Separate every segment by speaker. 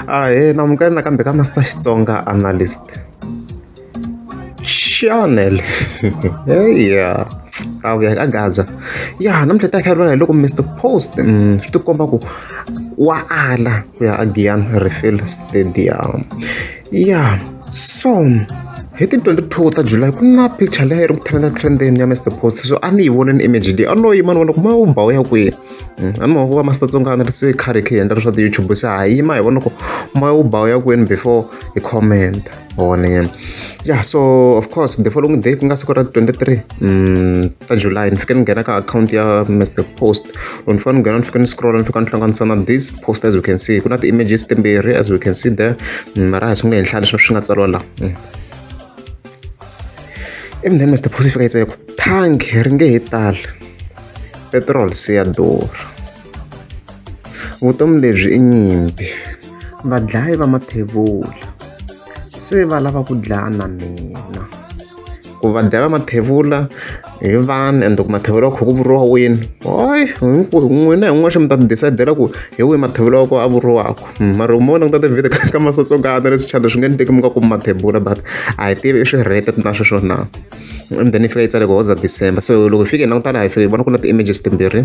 Speaker 1: Ahee na amukela nakambe ka Master Xitsonga Analyst Channel. Eya ta vuya ka Gaza. Ya namuntlha hi ta kha hi hi loko Mister Post swi ti komba ku wa ala ku ya a Giyani Refill Stadium. Ya so hi ti 22 ta July ku na picture leyi ri ku trend trendeni ya Mister Post so a ni yi vonile image leyi a no yima ni vona ku moya wu ba wu ya kwihi. A ni ku va Master Tsonga se kha hi kha hi endla swa ti-YouTube se ha yima hi vona ku moya wu ba wu ya kwini before hi comment wona ya so of course the following day ku nga siku ra 23 ta July ni fike ni nghena ka akhawunti ya Mr Post loko ni fika ni nghena ni fike ni scroll ni fika ni hlanganisa na this post as you can see ku na ti-images timbirhi as we can see there mara a hi sungule hi nhlaya leswi swi nga tsariwa laha ivi then Mr Post yi fika yi tsale ku thangi ri nge he tali petiroli se ya durha vutomi lebyi i nyimpi vadlayi va mathevula se va lava ku dlaya na mina ku vadlayi va mathevula hi vanhu ende ku mathevula ku kha ku vuriwa wini hayi n'wina hi n'wexe mi ta decide-la ku hi wihi mathevula wa ku a vuriwaka mara mo languta ti-video ka Master leswi channel swi nge endleki mi nga kumi mathebula but a hi tivi i swirhete na sweswo na and then yi fika yi tsale ku hoza December so loko hi fike hi languta laha hi fike hi vona ku na ti-images timbirhi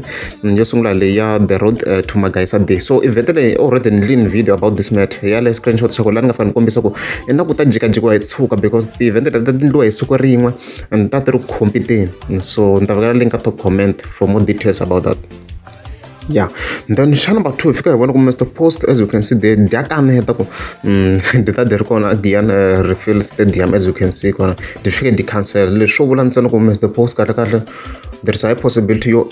Speaker 1: yo sungula leyi ya the road to Magaisa day so event leyi already ni endlile video about this matter ya le screenshot xa ku laha ni nga fika ni kombisa ku ingaku ta jikajikiwa hi tshuka because ti-event leti ti endliwa hi siku rin'we and ta ti ri ku compete-ni so ni ta vekela link ka top comment for more details about that. Yeah, then xa number 2 hi fika hi vona ku Mr Post as you can see there dya kaneta ku dyi ta dyi ri kona Giyani Refill Stadium as you can see kona dyi fike dyi cancel leswi swo vula ntsena ku Mr Post kahle kahle there is a high possibility yo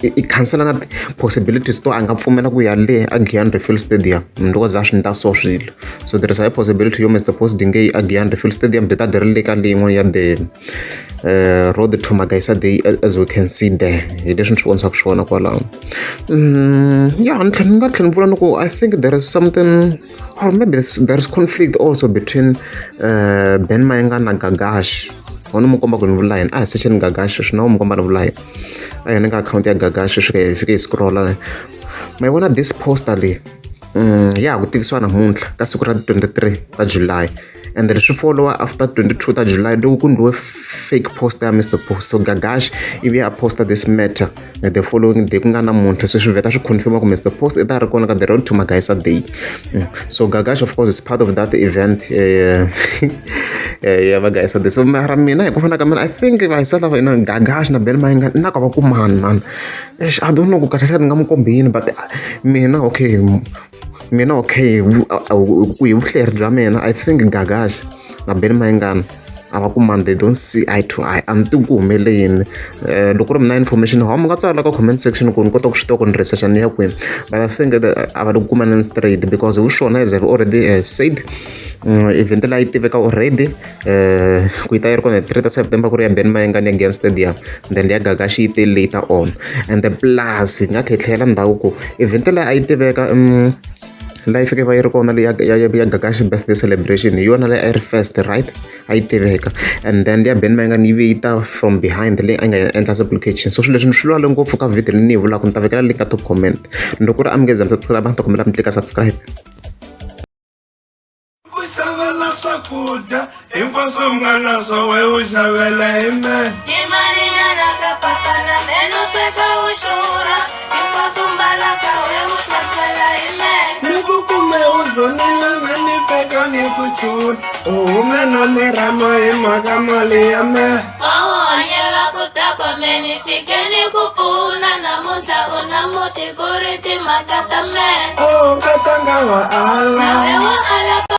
Speaker 1: i khansela na possibilities to a nga pfumela ku ya le a Giyani Refill Stadium loko za swi ndla so swilo so there is a high possibility yo Mr Post dyi nge yi a Giyani Refill Stadium dyi ta dyi ri le ka leyin'wana ya the road to Magaisa day as we can see there hi leswi ni swi vonisaka swona kwalaho ya ni tlhela ni nga tlhela ni vula ni ku I think there is something or maybe there is conflict also between Ben Mayengani na Gagash wona mu komba ku ni vula yini a hi secheni Gagash sweswi na wu mu komba ni vula yini a hi ni ka akhawunti ya Gagash sweswi hi fike hi scrolla ma yi vona this poster leyi ya ha ku tivisiwa namuntlha ka siku ra 23 ta July and then swi follow after 22 ta July loko ku endliwe fake poster ya Mr Post so Gagash ivi a posta this matter the following day ku nga namuntlha se swi vheta swi confirma ku Mr Post i ta ri kona ka the road to Magaisa day so Gagash of course is part of that event ya Magaisa day so mara mina hi ku vona ka mina I think vahisa lava ina Gagash na Ben Mayengani na ka va kumani man I don't know ku kahle kahle ni nga mu kombi yini but mina okay mina okay ku hi vuhleri bya mina I think Gagash na Ben Mayengani a va kumani they don't see eye to eye a ni tivi ku humelele yini loko ku ri mina information ho mi nga tsala ka comment section ku ni kota ku swi tiva ku ni research ni ya kwini but I think that a va le ku kumaneni straight because hi swona as I've already said event leyi yi tiveka already ku yi ta yi ri kona hi 3 ta September ku ri ya Ben Mayengani ya Giyani Stadium then ya Gagash yi te later on and the plus hi nga tlhela ndhawu ku event leyi a yi tiveka leyi fike va yi ri kona leyi ya ya Gagash birthday celebration hi yona leyi a yi ri first right a yi tiveka and then ya Ben Mayengani yi ve yi ta from behind leyi a nga endla supplication so swilo leswi ni swi lwale ngopfu ka video leyi ni yi vulaka ni ta vekela link ka top comment loko ku ri a mi nge za mi subscribe a ni ta kombela mi tlika subscribe.
Speaker 2: Ku xavela swakudya hinkwaswo mi nga na swo we u xavela hi mene.
Speaker 3: Hi malinyana ka papana meno sweka u xurha hinkwaswo mbalaka we u hlantswela hi mene.
Speaker 2: Ni ku kume u dzunile me ni feka ni ku chula u hume na mirhama hi mhaka mali ya mehe.
Speaker 3: Wa wu hanyela ku dakwa me ni fike ni ku pfuna namuntlha u na muti ku ri timhaka ta mene.
Speaker 2: O nkatanga wa ala.
Speaker 3: Na we wa ala.